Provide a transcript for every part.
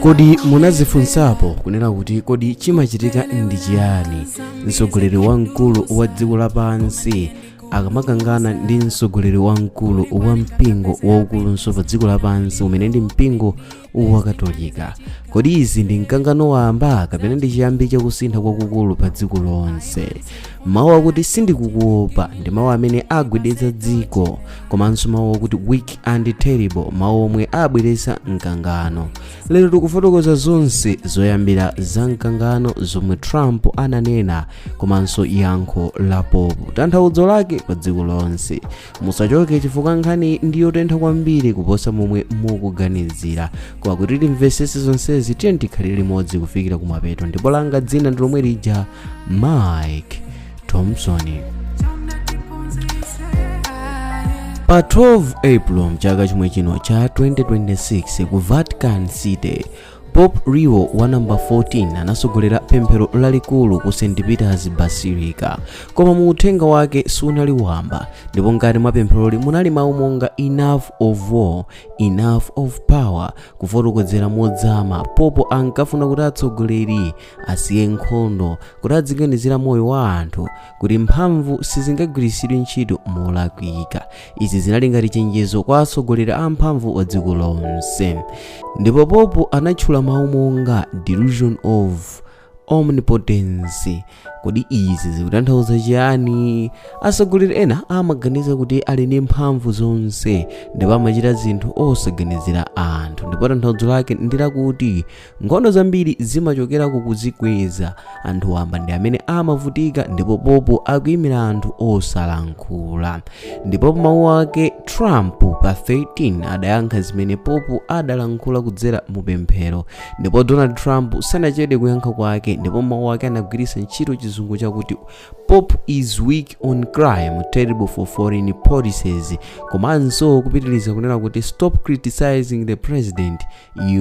Kodi munazifunsapo kunena kuti kodi chimachitika ndi chiyani mtsogoleri wamkulu wa dziko lapansi akamakangana ndi mtsogoleri wamkulu wa mpingo waukulunso pa dziko lapansi, umene ndi mpingo wa Katolika? Kodi izi ndi mkangano wamba kapena ndi chiyambi chakusintha kwakukulu pa dziko lonse? Mawu akuti "Sindikukuopa" ndi mawu amene agwedeza dziko, komanso mawu akuti "weak and terrible", mawu omwe abweretsa mkangano. Lero tikufotokoza zonse zoyambira za mkangano zomwe Trump ananena, komanso yankho la Pope, tanthauzo lake pa dziko lonse. Musachoke, chifukwa nkhani ndiyotentha kwambiri kuposa momwe mukuganizira. Koma kuti timvesese zonsezi, tiye tikhalire limodzi kufikira kumapeto. Ndipo langa dzina ndi lomwe lija, Mike Thompson. Pa 12 April mchaka chomwe chino cha 2026, ku Vatican City, Pope Leo wa namba 14 anasogolera pemphero lalikulu ku St Peter's Basilica, koma mu uthenga wake sunali wamba. Ndipo ngati mwa pempheroli munali mawu monga "Enough of war, enough of power." Kufotokozera modzama, Pope ankafuna kuti atsogoleri asiye nkhondo, kuti adziganizira moyo wa anthu, kuti mphamvu sizingagwiritsidwe ntchito molakwika. Izi zinali ngati chenjezo kwa atsogoleri amphamvu wa dziko lonse. Ndipo Pope anatchula mawu monga "delusion of omnipotence". Kodi izi zikutanthauza chiyani? Atsogoleri ena amaganiza kuti ali ndi mphamvu zonse ndipo amachita zinthu osaganizira anthu. Ndipo tanthauzo lake ndi lakuti nkhondo zambiri zimachokera ku kuzikweza. Anthu wamba ndi amene amavutika, ndipo Pope akuyimira anthu osalankhula. Ndipo mawu ake, Trump pa 13 adayankha zimene Pope adalankhula kudzera mu pemphero. Ndipo Donald Trump sanachedwe kuyankha kwake, ndipo mawu ake anagwiritsa ntchito Chizungu chakuti "Pope is weak on crime, terrible for foreign policies", komanso kupitiriza kunena kuti "Stop criticizing the president,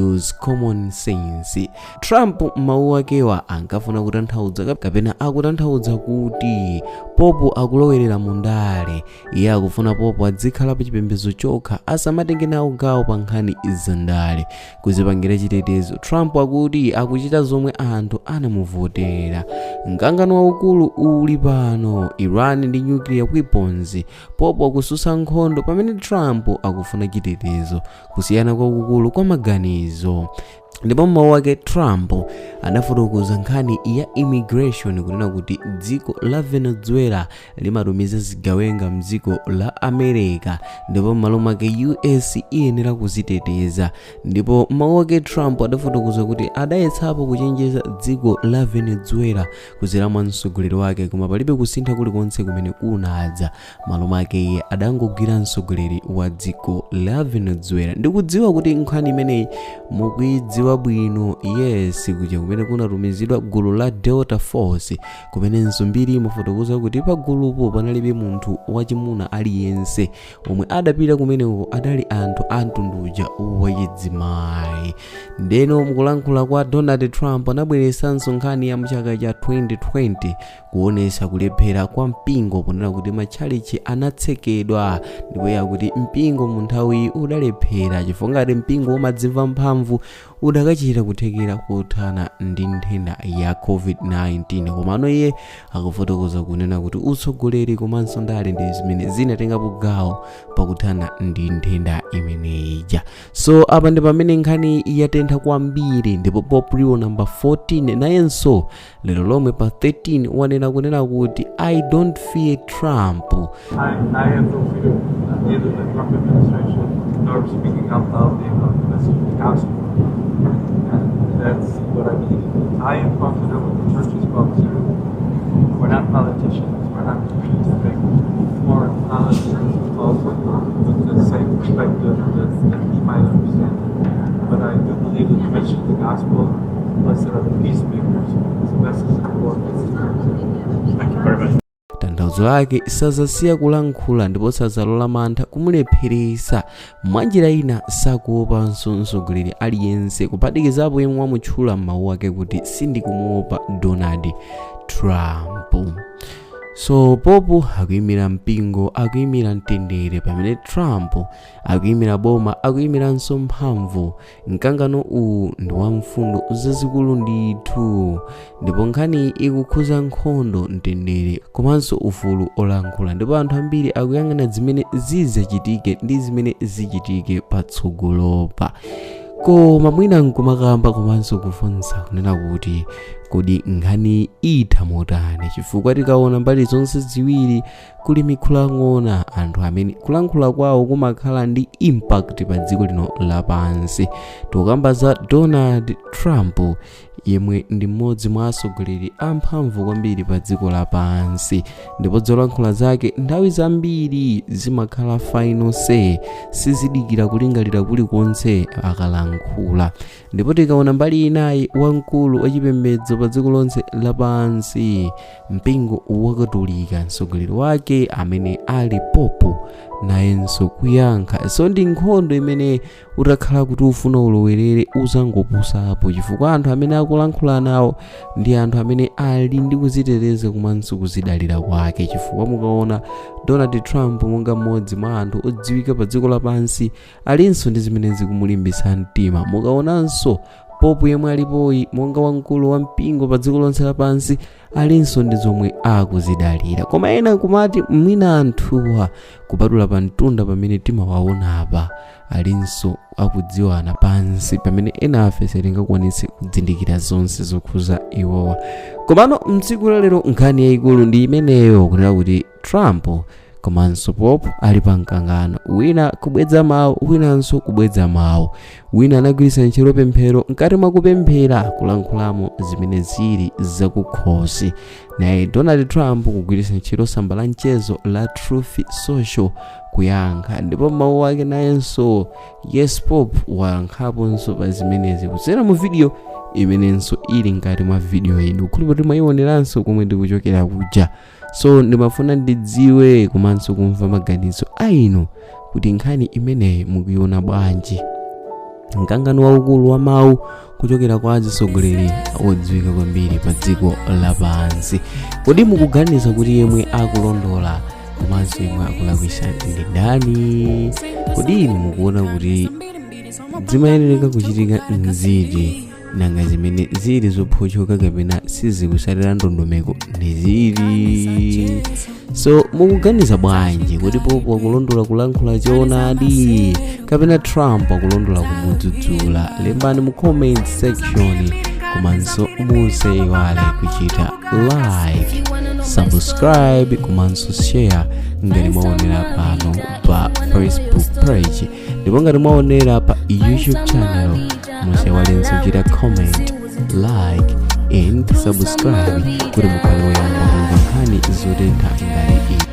use common sense." Trump mawu akewa ankafuna kutanthauza kapena akutanthauza kuti Pope akulowerera mu ndale. Iye akufuna Pope adzikhala pa chipembedzo chokha, asamatenge nawo gawo pa nkhani za ndale. Kuzipangira chitetezo, Trump akuti akuchita zomwe anthu anamuvotera. Mkangano waukulu uli pano: Iran ndi nuclear weapons. Pope akususa nkhondo, pamene Trump akufuna chitetezo. Kusiyana kwakukulu kwa maganizo. Ndipo mawu ake, Trump anafotokoza nkhani ya immigration, kunena kuti dziko la Venezuela limatumiza zigawenga mdziko la America, ndipo m'malo mwake US iyenera kuziteteza. Ndipo mawu ake, Trump adafotokoza kuti adayetsapo kuchenjeza dziko la Venezuela kudzera mwa mtsogoleri wake, koma palibe kusintha kulikonse kumene kunadza. Malo mwake iye adangogwira mtsogoleri wa dziko la Venezuela. Ndikudziwa kuti nkhani imeneyi mukuidziwa bwino. Yes, kuja kumene kunatumizidwa gulu la Delta Force, kumenenso mbiri imafotokoza kuti pa gulupo panalibe munthu wachimuna aliyense. Omwe adapita kumeneko adali anthu a mtunduja wachidzimayi. Ndeno mukulankhula kwa Donald Trump, anabweretsanso nkhani ya mchaka cha 2020, kuonetsa kulephera kwa mpingo, ponena kuti matchalichi anatsekedwa. Ndipo iye akuti mpingo mu nthawi udalephera, chifukwa ngati mpingo umadzimva mphamvu, udakachita kuthekera kuthana ndi nthenda ya COVID-19. Komano iye akufotokoza kunena kuti utsogoleri komanso ndale ndi zimene zinatengapo gawo pakuthana ndi nthenda imeneyija. So apa ndi pamene nkhani yatentha kwambiri. Ndipo Pope Leo number 14 nayenso lero lomwe pa 13 wanena kunena kuti "I don't fear Trump." I have no fear, neither the Trump administration nor speaking out loudly about the message of the gospel. And that's what I believe. I am confident what the church is called to. We're not politicians. We're not trying to make foreign policy also with the same perspective that he might understand. But I do believe that the message of the gospel, blessed are the peacemakers, is a message that the world needs to hear. Thank you very much. Tanthauzo lake, sazasiya kulankhula ndipo sazalola mantha kumulepheresa. Mwanjira ina, sakuopanso mtsogoleri aliyense, kuphatikizapo yemwe wamutchula m'mawu ake kuti "Sindikumuopa Donald Trump." So Pope akuyimira mpingo, akuyimira mtendere, pamene Trump akuyimira boma, akuyimiranso mphamvu. Mkangano uwu ndi wa mfundo zazikulu ndithu, ndipo nkhani ikukhuza nkhondo, mtendere komanso ufulu olankhula, ndipo anthu ambiri akuyang'ana zimene zizachitike ndi zimene zichitike patsogolopa. Koma mwina nkumakamba komanso kufunsa kunena kuti kodi nkhani itha motani? Chifukwa tikaona mbali zonse ziwiri kuli mikhulang'ona, anthu amene kulankhula kwawo kumakhala ndi impact pa dziko lino lapansi. Tikukamba za Donald Trump, yemwe ndi mmodzi mwa atsogoleri amphamvu kwambiri pa dziko lapansi, ndipo zolankhula zake nthawi zambiri zimakhala final say, sizidikira kulingalira kulikonse akalankhula. Ndipo tikaona mbali inayi, wamkulu wachipembedzo pa dziko lonse lapansi, mpingo wakatolika, mtsogoleri wake amene ali Pope, nayenso kuyankha. So ndi nkhondo imene utakhala kuti ufuna ulowerere uzangopusapo, chifukwa anthu amene akulankhula nawo ndi anthu amene ali ndi kuziteteza komanso kuzidalira kwake. Chifukwa mukaona Donald Trump monga mmodzi mwa anthu odziwika pa dziko lapansi, alinso ndi zimene zikumulimbitsa mtima. Mukaonanso Pope yemwe alipoyi monga wamkulu wa mpingo pa dziko lonse lapansi, alinso ndi zomwe akuzidalira. Koma ena kumati mwina anthuwa, kupatula pa mtunda pamene timawaona apa, alinso akudziwana pansi pamene ena afe sitingakwanitse kudzindikira zonse zokhuza iwowa. Komano mtsiku lalero nkhani yayikulu ndi imeneyo, kunena kuti Trump komanso Pope ali pa mkangano, wina kubweza mawu, winanso kubweza mawu. Wina anagwiritsa ntchito pemphero, mkati mwa kupemphera kulankhulamo zimene zili zakukhosi, naye Donald Trump kugwiritsa ntchito tsamba la mchezo la Truth Social kuyankha, ndipo mawu ake nayenso, yes, Pope wayankhaponso pa zimenezi kudzera mu video imenenso ili mkati mwa video iyi. Ndikukhulupirira kuti mwayioneranso komwe ndikuchokera kuja. So ndimafuna ndidziwe komanso kumva maganizo a inu kuti nkhani imeneyi mukuiona bwanji, mkangano waukulu wa mawu kuchokera kwa atsogoleri odziwika kwambiri pa dziko lapansi. Kodi mukuganiza kuti yemwe akulondola komanso yemwe akulakwisa ndi ndani? Kodi inu mukuona kuti zimayenereka kuchitika nziti? Nanga zimene zili zophotchoka kapena sizikusalira ndondomeko ndi ziti? So mukuganiza bwanji? Kuti Pope akulondola kulankhula choonadi kapena Trump akulondola kumudzudzula? Lembani mu comment section, komanso musaiwale kuchita like, subscribe komanso share ngati mwaonera pano pa Facebook page, ndipo ngati mwaonera pa YouTube channel, musaiwalenso kuchita comment, like and subscribe kuti mukhale woyamba kumva nkhani zotentha ngati.